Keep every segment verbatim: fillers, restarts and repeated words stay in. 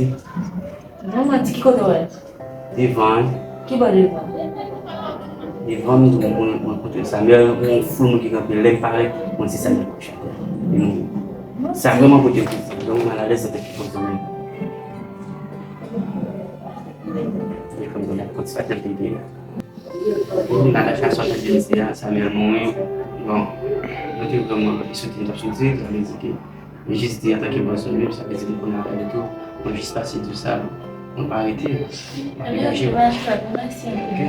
Bon, mwen di ki kote w ye? Devan, wi. Ki bò devan? Devan, m di mwen, mwen kote Samuel, yon foul moun ki kanpe, lè m parèt, mwen se Samuel k ap chante. Li mouri. Sa vrèman pote m plezi. Donk, m malalèz antanke fanm zanmi. Li fè m konnen konn se pa jan l te ye la. Wi, Natacha sot nan Jenise a, Samuel mouri. Bon, mwen te vrèman, li soti, m t ap soti, sa vle di ke, mwen jis di antanke bòs mwen menm, sa vle di m konn apèl li tou. Mwen jis pase di sa, mwen pa rete. M ap degaje w. Ok.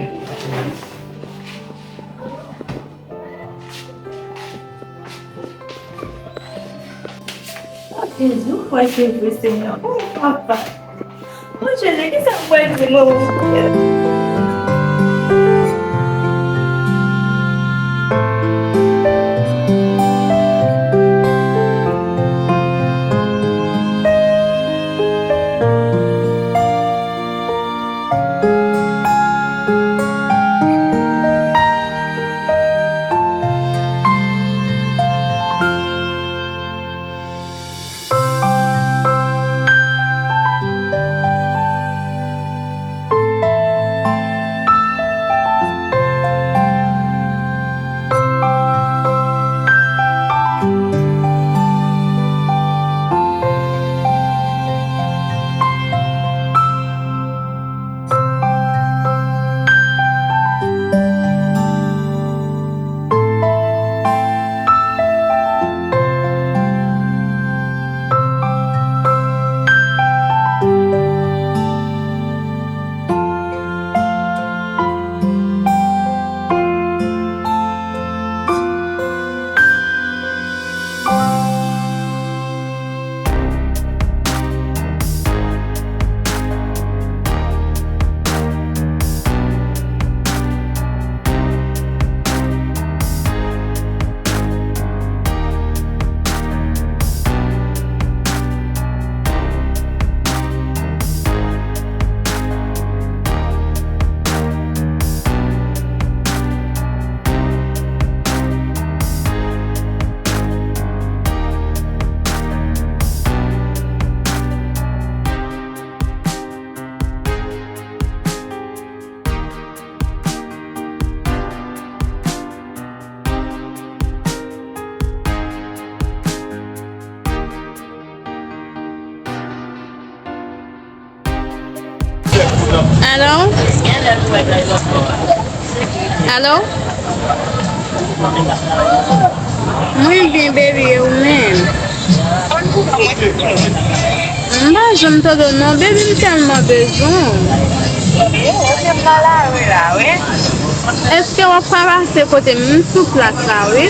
O Jezi, ou kwè se vre, Senyè? O, papa. O Jezi, kisa m pral di moun? Alo? Alo? Mwen byen, baby, e ou menm? M pa janm tande w non, baby, m tèlman bezwen w. Èske w ap ka pase kote m? M sou plas la, wi.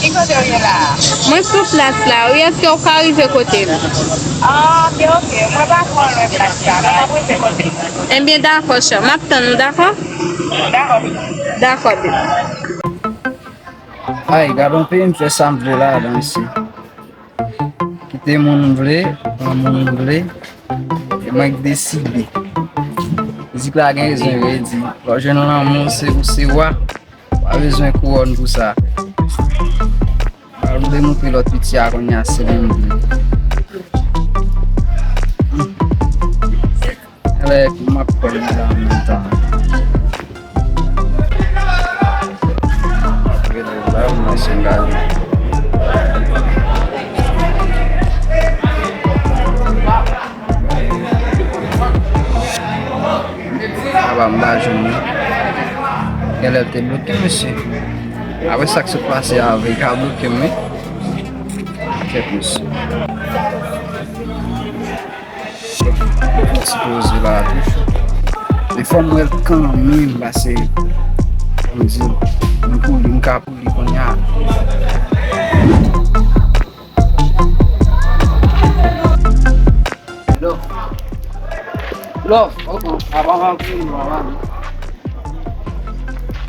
Ki kote w ye la a? Mwen sou plas la, wi. Èske w ka rive kote m? Ah, ok, ok. Mwen pa twò lwen plas la. Non, m ap rive kote w. Ebyen, dakò, chè. M ap tann ou, dakò? Dakò. Dakò, baby. Ay, gad on peyi m fè sa m vle ladan isi. Kite moun m vle, pran moun m vle, e mwen k deside. Mizik la gen rezon, yo di, lè w jwenn lanmou, se ou se wa, ou pa bezwen kouwòn pou sa. Al m demontre lòt piti a kounye a, se li m vle. Alè, m ap pran li la an menm tan. Rele la, m lanse m gade. Aba m pa jwenn li. Genlè l te bloke m, mesye. Apre sa k sot pase a, li ka bloke m, wi. Kèt, mesye. Ti poze la tou. Men fò m wè l kanmenm, pase fò m di, m pou li, m ka pou li kounye a. Hello. Hello. Oh, oh. Apa, apa, apa, apa.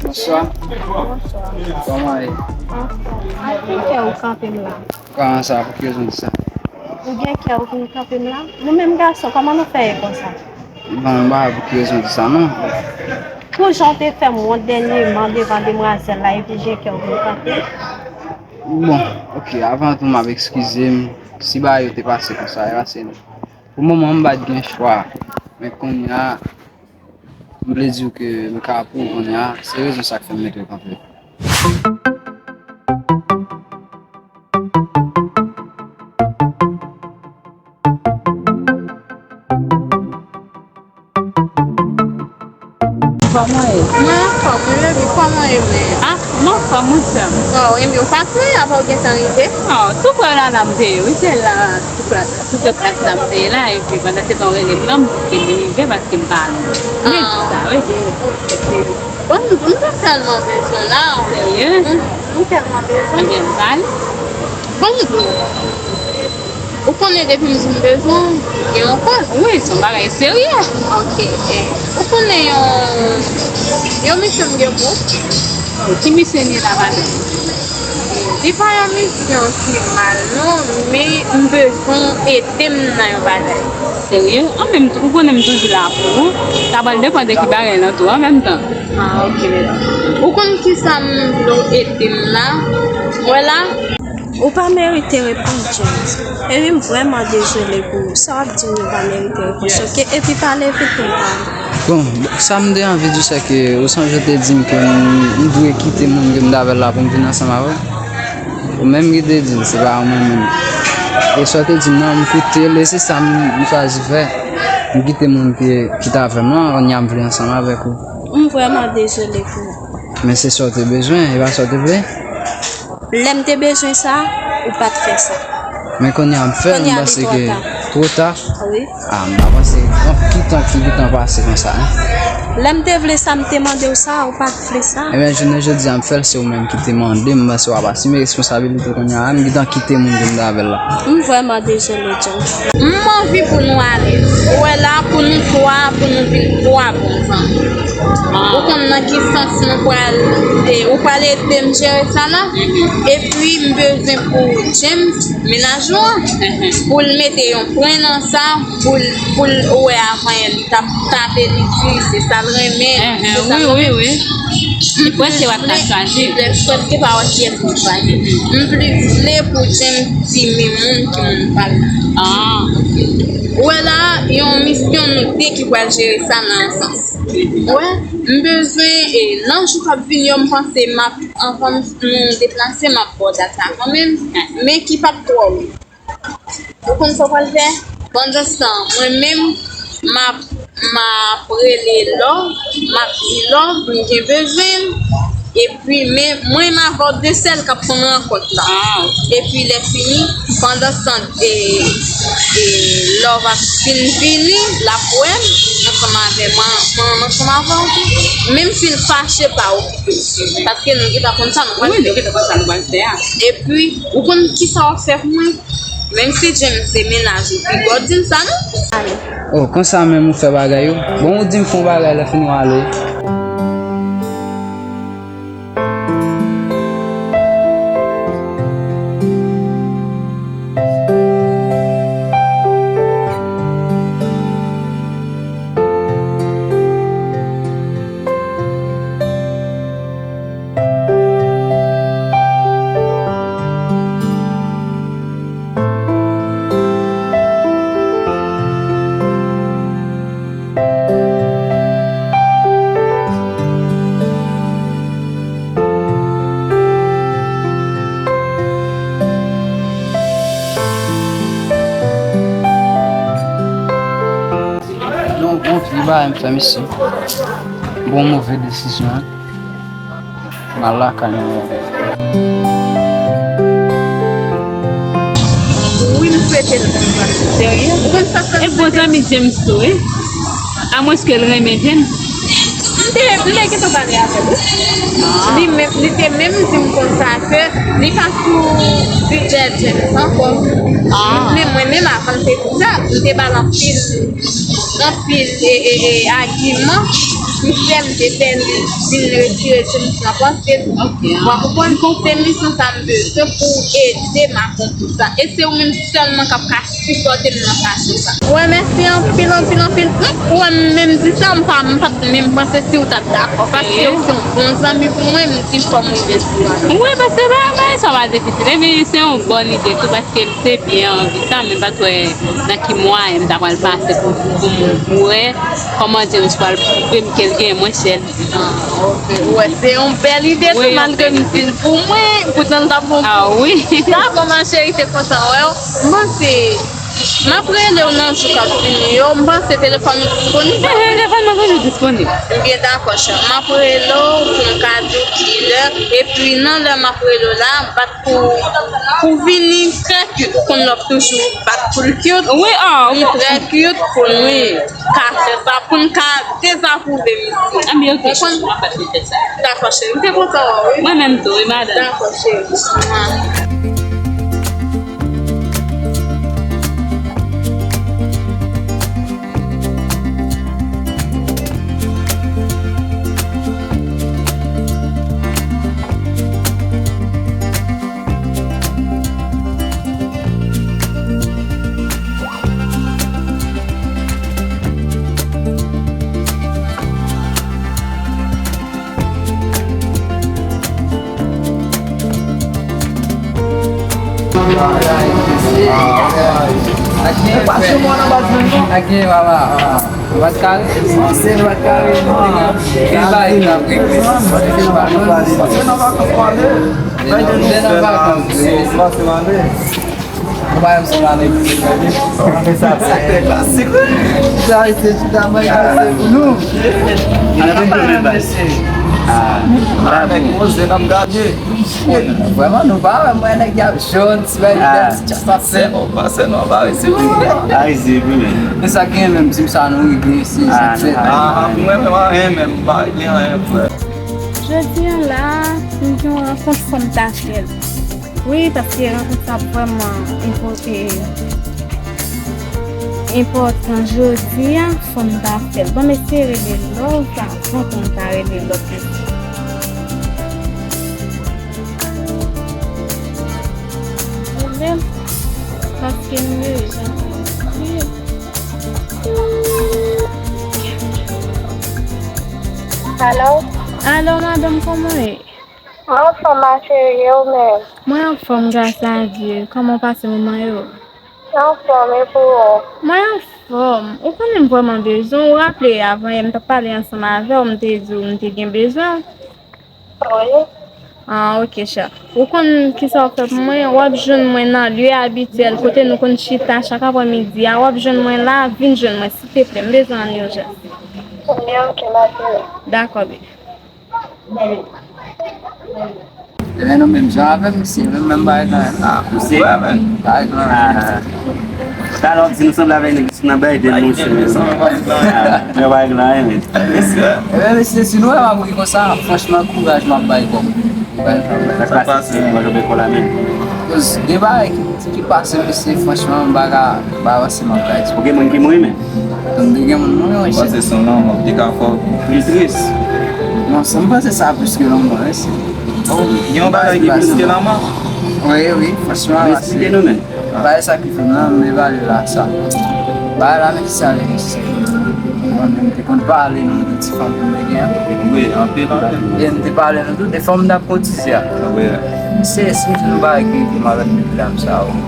Bonswa. Bonswa. Kòman ye? Anfòm. Ay, poukisa ou kanpe m la? Kòman sa? Poukisa w di sa? Ou gen kè ou vin kanpe m la? Nou menm gason, kòman nou fè ye konsa? Bon, m pa wè poukisa w di sa, non. Pou jan w te fè m wont dènyèman devan demwazèl la, epi gen kè ou vin kanpe? Bon, ok, avan tou, m ap eskize m. Si bagay yo te pase konsa, e pase non. Pou moman, m pa t gen chwa. Men kounye a, m vle di w ke m ka pwouve kounye a, se rezon sa k fè m mete w kanpe. Kòman ye? Mwen anfòm, wi, baby, kòman ye menm? Ah, m anfòm, wi, sè m. Oh, wi, men ou pa kriye, apa w gentan rive? Oh, tou prè la, la m te ye, wi, se la, tou prè, tou prè plas la m te ye la, epi pandan se tan w rele m nan, m te rive paske m pa lwen. M te di sa, wi. Bon, m, m te tèlman bezwen la. Serye? M, m tèlman bezwen. Ebyen, m pale. Bon, m, ou konnen depi m di m bezwen w, gen yon koz. Wi, se yon bagay serye. Ok. Eh, ou konnen yon, yon misyon m gen pou ou? Ki misyon li ye la, madanm? Li pa yon misyon ki mal, non, men m bezwen w ede m nan yon bagay. Serye? An menm tan, ou konnen m toujou la pou ou. Sa pral depann de ki bagay lan tou, an menm tan. Ah, ok, medam. Ou konn kisa m vle w ede m la? Wè la. Ou pa merite repons, James. Epi m vrèman dezole pou ou. Sa w ap di m yo pa merite repons, ok? Epi pale vit pou m pale. Bon, sa m te anvi di w, se ke ou sonje w te di m ke m, m dwe kite moun ke m t avè l la pou m vin ansanm avè w? Ou menm ki te di l, se pa ou mwen menm. E sa w te di m nan, m koute l, e se sa m, m chwazi fè. M kite moun ki, ki t avè m lan, kounye a m vle ansanm avèk ou. M vrèman dezole pou ou. Men se sa w te bezwen, e pa sa w te vle. Lè m te bezwen sa, ou pa t fè sa. Men kounye a m fè l, m panse ke twò ta. Wi. Ah, m pa panse, bon, ki tan ki gentan pase konsa, hein? Lè m te vle sa, m te mande w sa, ou pa t vle sa. Ebyen, jounen jodi a, m fè l, se ou menm ki te mande m, m panse w ap asime responsabilite kounye a, m gentan kite moun ke m t avè l la. M vrèman dezole, James. M anvi pou nou ale. Ou wè la, pou nou twa, pou nou vin twa bon zanmi. Ou konn nan ki sans nou pral, e, ou pral ede m jere sa la? Epi, m bezwen pou James, mennaj ou an, pou l mete yon pwen nan sa, pou l, pou l wè avan yè li t ap tape li di se sa l renmen, se sa l renmen. Wi, wi, wi. Li prèske w ap ka chwazi. Li prèske pa wè kiyès li chwazi. M plis vle pou James di men moun ki moun pa l. Ah. Ou wè la, yon misyon nou de ki pral jere sa nan yon sans. Ou wè, m bezwen, e, nan jou k ap vini yo, m panse m ap, anvan nou deplase, m ap ba w dat la kanmenm, men ki p ap twò lwen. Ou konn sa w pral fè? Pandanstan, mwen menm, m ap, m ap rele Love, m ap di Love, m gen bezwen l. Epi, men, mwen m avè w de sèl k ap konn rankont la. Ah, ok. Epi, lè fini, pandanstan, e, e, Love ap fin vini, l ap wè m, ansanm avè mwen, mwen, mwen ansanm avè w tou. Menm si l fache, pa okipe l. Paske nou gentan konn sa nou pral fè. Wi, nou gentan konn sa nou pral fè a. Epi, ou konn kisa w ap fè pou mwen? Menm si James se mennaj ou, piga w di m sa non. Oh, konsa menm ou fè bagay yo? Bon, ou di m fè yon bagay, lè fini w ale. Yon bon pye bagay m fè misye. Bon move desizyon, hein. M al lakay mwen. Wi, m swete l bon bagay. Serye? Ou konn sa k fè m swete l? E bon zanmi James tou, wi. Amwenske l renmen James. M te, m te gentan pale avè l, wi. Ah. Li menm, li te menm di m konsa ke li pa sou bidjè James ankò. Ah. Men mwen menm, avan l te di sa, m te ba l anpil, anpil, e, e, e, agiman. Misye m te fè li vin retire se misye nan panse l. Ou a konprann? Donk, se misyon sa m bezwen pou ede m akonpli sa. E se ou menm sèlman k ap ka sipòte m nan fason sa. Ou wè, mèsi anpil, anpil, anpil. Ou wè, m menm di sa, m pa, m pa t menm panse si w t ap dakò. Paske ou se yon bon zanmi pou mwen, m di fò m rive sou ou. Wi, paske bagay sa pa difisil. Epi se yon bòn ide tou, paske m te byen anvi sa, men m pa t wè nan ki mwayen m ta pral pase pou, pou, pou m wè kòman James pral pwouve m ke l gen mwen chè. Ah, ok. Ou wè, se yon bèl ide tou, malgre m di l pou mwen, poutan l t ap bon pou mwen. Ah, wi. Dakò, ma chérie, te kontan wè w. M panse, m ap rele w nan jou k ap vini yo. M panse telefòn ou disponib. Ehe, telefòn mwen toujou disponib. Byen, dakò, chè. M ap rele w pou m ka di w kilè. Epi, nan lè m ap rele w la, m pa pou, pou vini trè cute. Ou konn lè w ap toujou bat pou l cute. Wi, ah, m trè cute pou n ka fè sa, pou n ka dezapwouve misye. Anben, ok, cheri, m ap fè sa. Dakò, cheri. M te kontan wè w, wi. Mwen menm tou, wi, madanm. Dakò, cheri. Ak gen, papa. Ou pa t kare? Se ou pa t kare. Gen bagay ki ap regle. Lè nan vakans. Ou pa menm se malè. Sa se klasik, wi. Sa se ti travay pase pou nou. Ala pou nou bay. Ah, bravo. Avèk mozè n ap gade. Vrèman, nou pa wè mwen nèg y ap jòn, ti bay tèt, ti chas ap fè. Sè nou, pa sè nou, pa wè si mwen. Ay, se vre. Men sa gen menm, si sa nou regle, si sa fèt. Ah, mwen menm, anyen menm, pa regle anyen, frè. Jodi a la, m gen yon rankont fò m ta fè l. Wi, paske rankont sa vrèman enpò-, e, enpòtan jodi a, fò m ta fè l. Bon, mesye, rele lòv avan pou m ta rele lòt mesye. Rele l, paske m bezwen li. Alo? Alo, madanm, kòman w ye? Mwen anfòm, ma chérie, e ou menm? Mwen anfòm, gras a Dye. Kòman w pase moman yo? Anfòm, e pou ou? Mwen anfòm. Ou konnen m vrèman bezwen w. Ou raple avan yè m t ap pale ansanm avè w, m te di w m te gen bezwen w. Wi. Ah, ok, chè. Ou konn kisa w fè pou mwen? W ap jwenn mwen nan lye abityèl kote nou konn chita chak aprèmidi a. W ap jwenn mwen la, vin jwenn mwen, silteplè. M bezwen w an ijans. Ebyen, ok, m ap vini. Dakò, baby. Ebyen, nou menm jan avè m, se menm, menm bagay la. Ah, ou se? Wi, men. Bagay la. Ah. Talè w ap di nou sanble avèk nèg ki nan Biden, monchè. Bagay la, men. Ebyen, mesye, si nou wè m ap ri konsa, franchman, kouraj m ap bay kò m. Sa k pase, mwen, Jean Pierre Colamin. Koz de bagay ki, ki pase, mesye, franchman, m pa ka, pa avanse m ap bay. Ou gen moun ki mouri, men? M te gen moun mouri, monchè. Ou panse se yon lanmò ki te ka fè w pi tris? Non, sa, m panse sa plis ke lanmò, mesye. Gen yon bagay ki plis ke lanmò? Wi, wi, franchman. Esplike nou, men. Bagay sa ki fè m la, m evalye la sa. Bagay la, men ki sa li ye? Bon, m te konn pale nan yon ti fanm pou m te gen. Wi, anpil, anpil. E m te pale nan tout de fanm m t ap kotize a. Wi. Se, se yon bagay ki, ki mal anpil dam sa yo.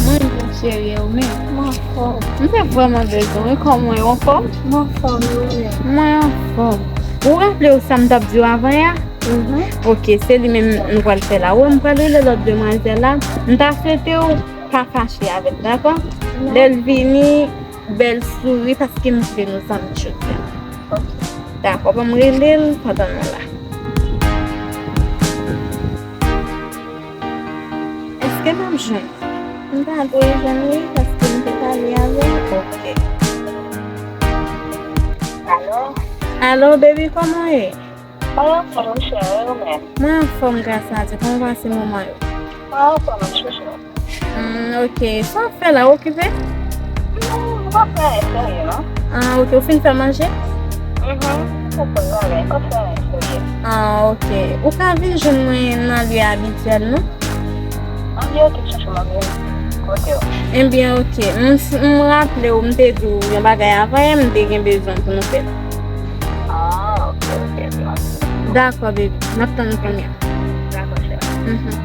Mwen bon, cheri, e ou menm? Mwen anfòm. M te vrèman bezwen w, kòman w ye, ou anfòm? Mwen anfòm, e ou menm? Mwen anfòm. Ou raple w sa m t ap di w avan yè a? Mhm. Ok, se li menm nou pral fè la. Ou wè, m pral rele lòt demwazèl la. M ta swete w pa fache avè l, dakò? Non. Lè l vini, bèl souri, paske m vle nou zanmi jodi a. Ok. Dakò, ban m rele l pandan nou la. Èske m ap jwenn? M ta dwe jwenn, wi, paske m te pale avè l. Ok. Alo, baby, kòman w ye? Mwen anfòm, cheri, ou menm? Mwen anfòm, gras a Dye. Kòman w pase moman yo? Mwen anfòm, chouchou. Hmm, ok. Sa w ap fè la, w okipe? Non, m pa fè anyen serye, non. Ah, ok. Ou fin fè manje? Mhm. Ou konprann bagay, m pa fè anyen serye. Ah, ok. Ou ka vin jwenn mwen nan lye abityèl nou? Anbyen, ok, chouchou, m ap vini kote w. Ebyen, ok. M, m raple w, m te di w yon bagay avan yè, m te gen bezwen pou nou fè l. Ah, ok, ok, ok, m ap vini. Dakò, baby. M ap tann ou kounye a. Dakò, cheri. Mhm.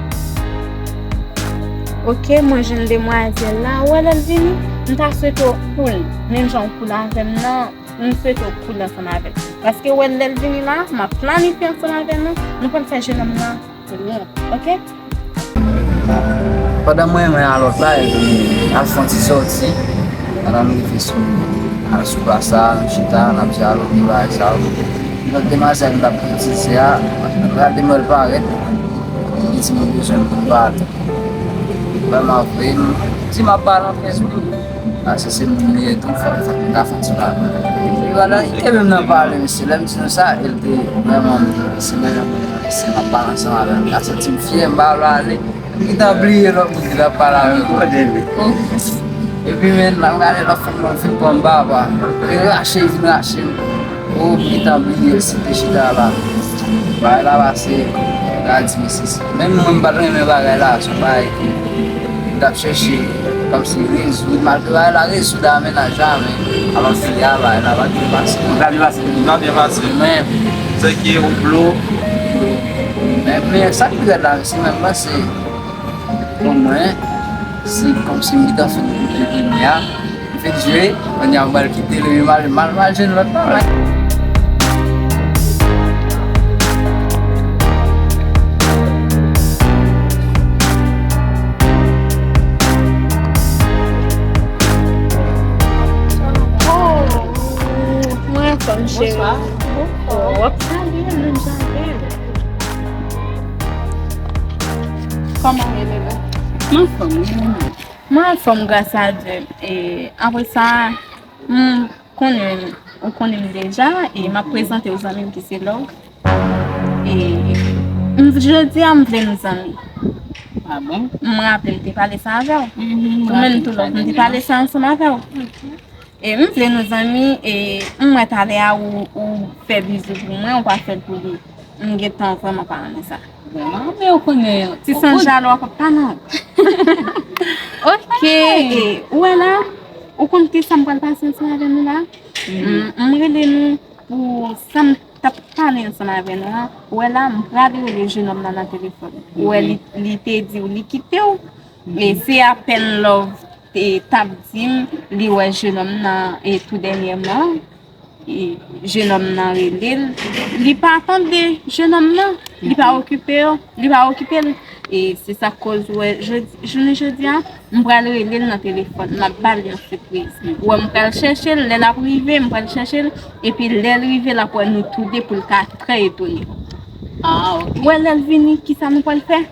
Ok, mwen jwenn demwazèl la. Ou wè lè l vini, m ta swete w cool. Menm jan w cool avè m nan, m swete w cool ansanm avè l. Paske ou wè lè l vini la, m ap planifye ansanm avè nou. Nou pral fè jenòm nan wont, ok? Pandan mwen, mwen a lòt la, epi al fè yon ti sòti, pandan m rive sou, al sou plas la, nou chita, n ap dyaloge, bagay sa yo. Lòt demwazèl m t ap itilize a, rate m wè l parèt, li di m bezwen pou m pale. Vrèman vre, m di m ap pale an kenz minit. Paske se moun li ye tou, fòk, fòk m ta fè ti pale. Epi pandan li te menm nan pale, mesye, lè m di nou sa, e l te vrèman, se menm, se m ap pale ansanm avè l. M ta santi m fyè, m pa vle ale. M gentan bliye lòt moun ki t ap pale avè m. Epi, men, m ap gade lòt fanm nan fin pran m baba. Li rache, li fin rache m. O, m gentan bliye l, si te chita la. Bagay la pase, gade mesye. Menm mwen, m pa t renmen bagay la, se yon bagay ke m t ap chèche kòmsi rezoud, malgre bagay la rezoud a mennaj la, men alò fi a, bagay la pa byen pase. Li pa byen pase? Li pa byen pase. Men, se ke ou blo. Men, men sa k pi rèd la, se menm mwen, se pou mwen, se kòmsi m gentan fin koute premye a. M fin jwe, kounye a m pral kite l, epi m al, m al, m al jwenn lòt la. Oh, mwen anfòm, cheri. Bonswa. Oh, w ap salye m menm jan avè m. Kòman w ye, bebe? Mwen anfòm, wi, mwen menm. Mwen anfòm, gras a Dye. E, apre sa, m konnen, ou konnen m deja, e m ap prezante w zanmi m ki se Love. E, m, jodi a, m vle nou zanmi. Ah bon? M raple m te pale sa avè w. Mhm, m raple m te pale sa. Ou menm tou, Love, m te pale sa ansanm avè w. E m vle nou zanmi, e m wè talè a ou, ou fè bizou pou mwen, ou pa fè l pou li. M gentan vrèman pa renmen sa. Vrèman? Men ou konnen, ti sans jalou a p ap pa non. Ok, e ou wè la, ou konn kisa m pral pase ansanm avè nou la? M, m rele nou pou sa m t ap pale ansanm avè nou an. Ou wè la, m pral rele jenòm nan nan telefòn. Ou wè li, li te di w li kite w. E se apèn Love te, t ap di m, li wè jenòm nan, e, tou dènyèman, e, jenòm nan rele l. Li pa tande jenòm nan, li pa okipe yo, li pa okipe l. E se sa k koz ou wè, jodi, jounen jodi a, m pral rele l nan telefòn, m ap ba l yon sipriz. Ou wè, m pral chèche l, lè l ap rive, m pral chèche l, epi lè l rive, l ap wè nou toude pou l ka trè etone. Ah, ok. Ou wè, lè l vini, kisa nou pral fè?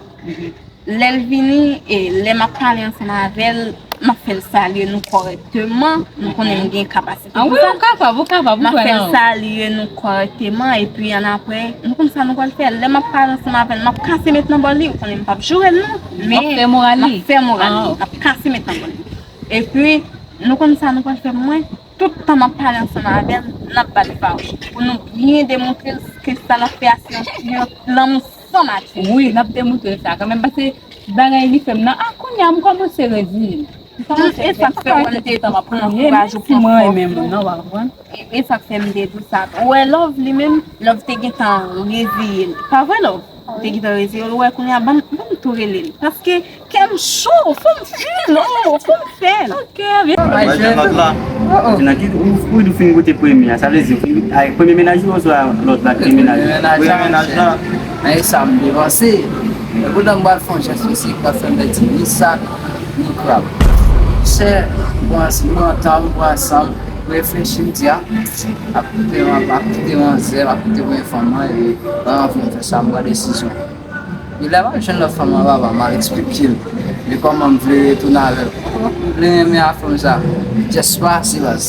Lè l vini, e, lè m ap pale ansanm avè l, m ap fè l salye nou kòrèkteman. Nou konnen m gen kapasite pou sa. Ah wi, ou kapab, ou kapab, ou kwè nan ou. M ap fè l salye nou kòrèkteman, epi annapre, nou konn sa nou pral fè. Lè m ap pale ansanm avè l, m ap kase met nan bò li. Ou konnen m p ap joure l non, men m ap fè moral li. M ap fè moral li. M ap kase met nan bò li. Epi, nou konn sa nou pral fè pou mwen. Tout tan m ap pale ansanm avè l, n ap ba l fawouch. Pou nou byen demontre l ke sa n ap fè a se yon, yon lanmou san mati. Wi, n ap demontre l sa kanmenm, paske bagay li fè m nan, a, kounye a, m kòmanse reziye m. M kòmanse fè. E sa k fè mwen te pran kouraj ou pran fòs ou. E, e sa k fè m te di w sa. Ou wè Love li menm, Love te gentan reziye l. Pa vre, Love? Ou te gentan reziye l. Ou wè kounye a, ban m, ban m tou rele l. Paske kè m cho, fò m fè l, oh, fò m fè l. Ok, byen. Bay jèn lòt la. Se nan ki, ou, ou, ou fin goute premye a, sa vle di, ou fin, ay, premye mennaj ou oswa lòt la ki te mennaj ou? Premye mennaj la. Premye mennaj la. Men e sa m te panse. Men poutan m pral fè yon chans mesye ki pral fè m fè ti misak, ni krab. Chè, m pran, m pran tan m, m pran san m, m reflechi, m di, a, ap koute, ap koute manzè, ap koute premye fanm nan, e, anvan m fè sa, m pran desizyon. E lè m ap jwenn lòt fanm nan, papa, m al eksplike l. E kòman m vle retounen avè l? M vle renmen a fanm sa. Just pase, baz.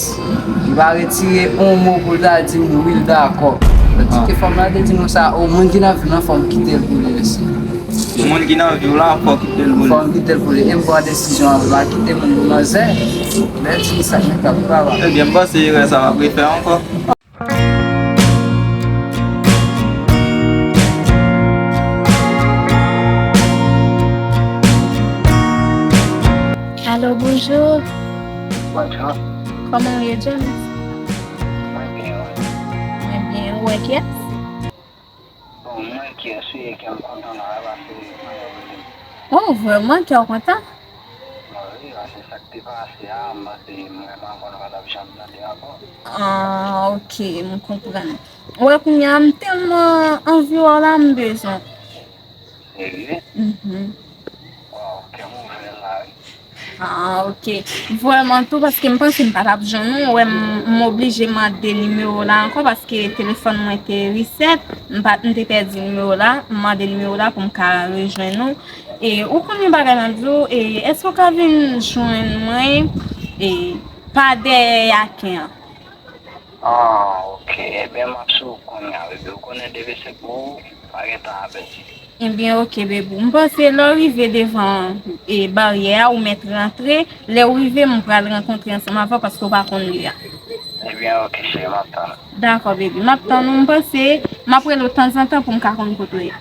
Li pa retire yon mo pou l ta di m wi, l dakò. Tandis ke fanm lan te di m sa, o, moun ki nan vi m nan, fò m kite l pou li, mesye. Moun ki nan vi w la, fò w kite l pou li. Fò m kite l pou li. E m pran desizyon an, m pa kite moun pou manzè. Lè di sa, men kap papa. Ebyen, m panse erè sa w ap refè ankò. Alo, bonjou. Bonjou. Kòman w ye, James? Mwen byen, wi. Mwen byen. Ou wè kiyès? Bon, mwen kiyès wi, e kè m kontan la, paske mwen rele. Oh, vrèman, kè w kontan? Bon, wi, paske sa k te pase a, m panse m renmen ankò nou pa t ap janm tande ankò. Ah, ok, m konprann. Ou wè, kounye a, m tèlman anvi w la, m bezwen. Serye? Mhm. Waw, kè m ouvè la, wi. Ah, ok. Vrèman tou, paske m panse m pa t ap jwenn ou. Ou wè, m, m oblije mande nimewo w la ankò, paske telefòn mwen te reset. M pa, m te pèdi nimewo w la. M mande nimewo w la pou m ka rejwenn ou. E ou konn yon bagay m ap di w, e èske w ka vin jwenn mwen, e pa dèyè Yaken an? Ah, ok. Ebyen, m ap sou kounye a, bebe. Ou konnen depi se pou ou, pa gen tan a pèdi. Ebyen, ok, bebe. M panse lè w rive devan e baryè a, ou mèt rantre. Lè w rive, m pral rankontre ansanm avè w paske w pa konn li a. Ebyen, ok, cheri, m ap tann ou. Dakò, bebe. M ap tann ou. M panse m ap rele w tanzantan pou m ka konn kote w ye.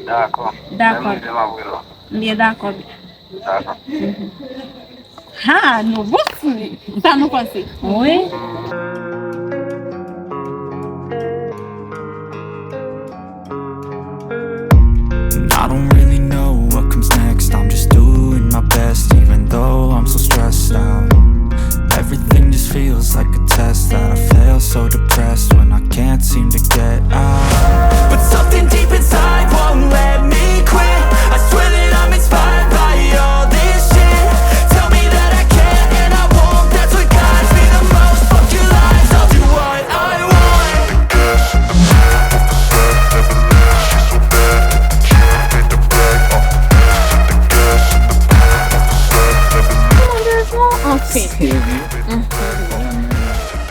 Dakò. Dakò. Lè m rive, m ap rele w. M byen dakò, bebe. Dakò. Ha, nou bon sou li. Sa nou panse? Wi. And I don't really know what comes next. I'm just doing my best, even though I'm so stressed out. Everything just feels like a test that I fail, so depressed when I can't seem to get out. But something deep inside won't let me quit. I swear that I'm inspired by all this shit. Tell me that I can and I won't. That's what guides me the most. Fuck your lies, I'll do what I want. Anfen.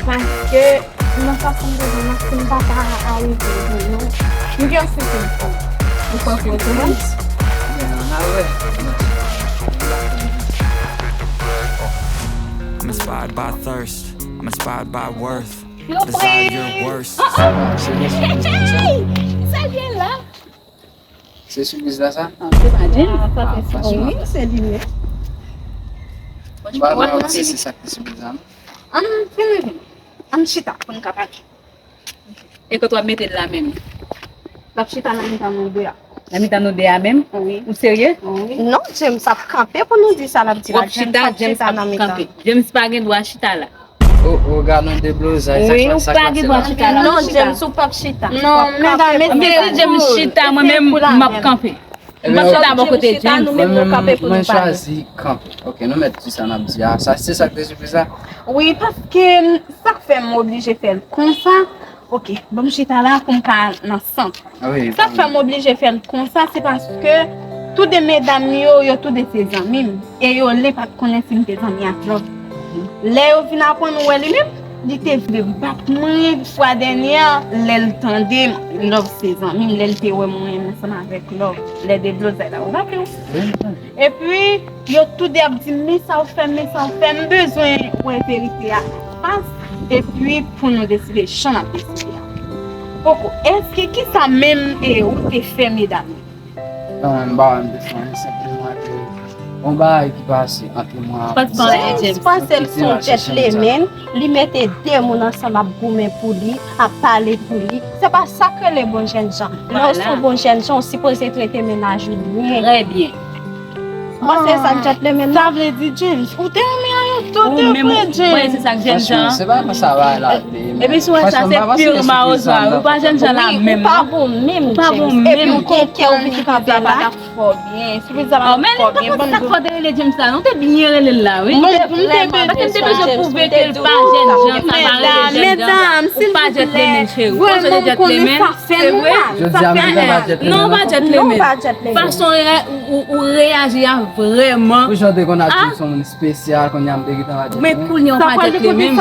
Paske nan fason m te jwenn nan, si m pa ta arive jwenn nou, m gen yon sipriz pou ou. Ou kwè pou ou jwenn? I'm inspired by thirst. I'm inspired by worth. I desire your worst. Sa l gen la? Se sipriz la sa? Se pa James? Ah, franchman. Wi, se li menm. M pa wè si se sa ki sipriz la, non. Ann, vini, vini. Ann chita pou n ka pale. E kote w ap mete l la menm? L ap chita nan mitan nou de a. Nan mitan nou de a menm? Wi. Ou serye? Wi. Non, James ap kanpe pou nou di sa l ap di la. W ap chita, James ap kanpe. James pa gen dwa chita la. O, o, gad yon deblozay, sa k ap, sa k ap pase la? Chita la. Non, James, ou p ap chita. Non, mesye, si James chita, mwen menm, m ap kanpe. M p ap chita bò kote James. Mwen menm, mwen chwazi kanpe. Ok, nou mèt di sa n ap di a. Sa, se sa k te sipriz la? Wi, paske sa k fè m oblije fè l konsa. Ok, ban m chita la pou m ka nan sant. Sa k fè m oblije fè l konsa, se paske toude medam yo, yo toude se zanmi m. E yo le pa t konnen si m te zanmi ak Love. Lè yo vin aprann ou wè li menm, li te vle bat mwen fwa dènyè a, lè l tande Love se zanmi m, lè l te wè mwen ansanm avèk Love, lè deblozay la, ou raple w? Epi, yo toude ap di m, men sa w fè, men sa w fè, m bezwen wè verite a anfas, epi pou nou deside jan n ap deside a. Poko, èske kisa menm e ou te fè medam yo? Non, mwen m pa wè m te fè anyen, senpleman ke yon bagay ki pase ant mwen ak James. James panse l se yon djètlemenn, li mete de moun ansanm ap goumen pou li, ap pale pou li. Se pa sa k rele bon jènjan. Lè w se yon bon jènjan, ou sipoze trete mennaj ou byen. Trè byen. Ou panse se sa k djètlemenn nan? Sa vle di, James, ou te renmen Ariel? Ou menm, ou wè, se sa k jèn jan. Franchman, se pa konsa bagay la te ye, men. Epi si w wè sa, se pil mawozo a, ou pa jèn jan la menm, non. Ou pa bon menm, James. Epi ou gen kè, ou vin kanpe a pa ta fò byen. Sou pil sa pa ta fò byen. Bon, sa k fò te rele James la, non, te byen rele l la, wi. Paske m te bezwen pwouve ke l pa jèn jan, sa pa rele jèn jan. Ou pa jèn lemen, cheri. Ou panse w te jèn lemen, se vre? Jodi a, m pa jèn lemen. Non, ou pa jèn lemen. Fason ou, ou, ou reyaji a vrèman. Pou jan w te konn ap di m se yon moun espesyal, kounye a m te gentan pa jèn lemen. Men kounye a w pa jèt li menm.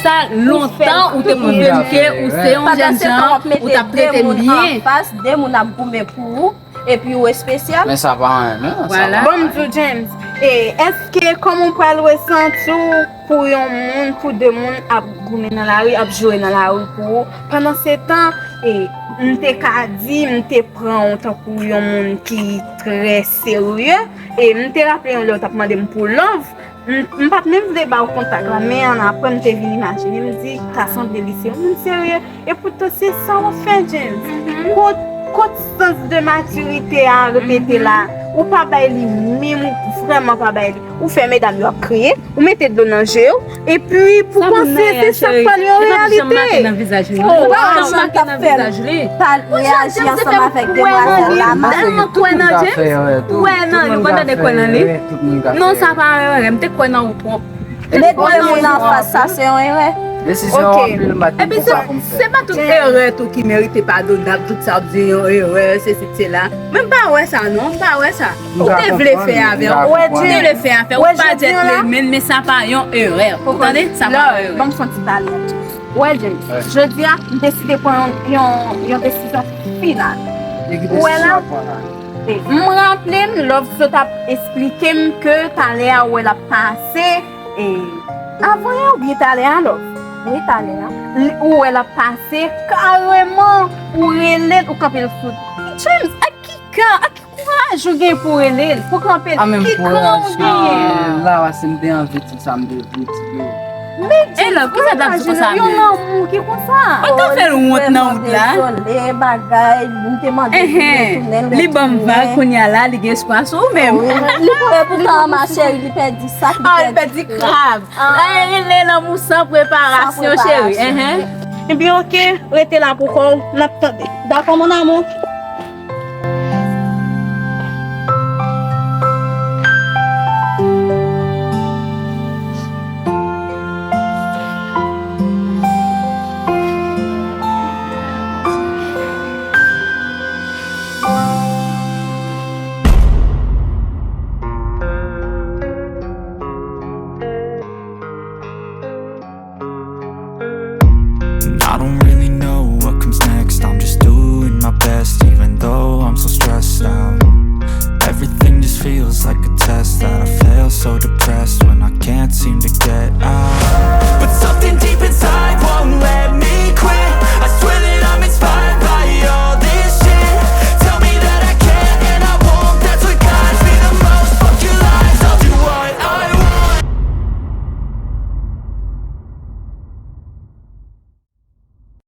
Sa lontan ou te pwouve m ke ou se yon jèn jan, ou t ap trete m byen. Pandan se tan w ap mete de moun anfas, de moun ap goumen pou ou, epi ou espesyal. Men sa pa anyen, non, sa pa anyen. Bon, m di w, James, e èske kòman w pral resanti w pou yon moun, pou de moun ap goumen nan lari, ap joure nan lari pou ou? Pandan se tan, e, m te ka di, m te pran w tankou yon moun ki trè serye. E m te raple yon lè w t ap mande m pou love. M, m pa t menm vle ba w kontak la, men ann apre m te vin imajine, m di, ta sanble li se yon moun serye. E poutan se sa w ap fè, James. Kot, kot sans de matirite a repete la? Ou pa bay li menm, ou vrèman pa bay li. Ou fè medam yo ap kriye, ou mete dlo nan je yo, epi pou panse se sa k pral yon reyalite. Oh, pa jan l t ap fè l pa reyaji ansanm avèk demwazèl la, m ap kwè nan James. Ou kwè nan li, ou pa tande kwè nan li. Non, sa pa erè, m te kwè nan ou twòp. Met de moun anfas, sa se yon erè. Desizyon anpil, m pa t gen pou sa pou m fè. Epi se pa tout erè tou ki merite padonab, tout sa w ap di yon erè, sesi, sela. Men m pa wè sa, non, m pa wè sa. Ou te vle fè avè w, ou te vle fè avè w, ou pa jèt lemen, men sa pa yon erè. Ou tande? Sa pa yon erè. Ban m fè yon ti pale. Wè, James, jodi a, m deside pran yon, yon, yon desizyon final. Ou wè la? M raple m, Love sot ap esplike m ke talè a, ou wè l ap pase, e, avan yè oubyen talè a, Love? Wi, talè a. Ou wè l ap pase, kareman, ou rele l, ou kanpe l sou. James, ak ki kè, ak ki kouraj ou gen pou rele l, pou kanpe l? Ki kran ou genyen? La, paske m te anvi di sa, m te vle di yo. Men James, ou imajine yon lanmou ki konsa. Ou ta fè l wont nan wout la. Dezole, bagay, m te mande pou retounen, li ban m vag, kounye a la, li gen espwa sou ou menm. Wi. E poutan, ma chérie, li pèdi sa, li pèdi krab. Ay, rele lanmou san preparasyon, cheri. Ebyen, oke, rete la pou kò w, n ap tande. Dakò, mon amour?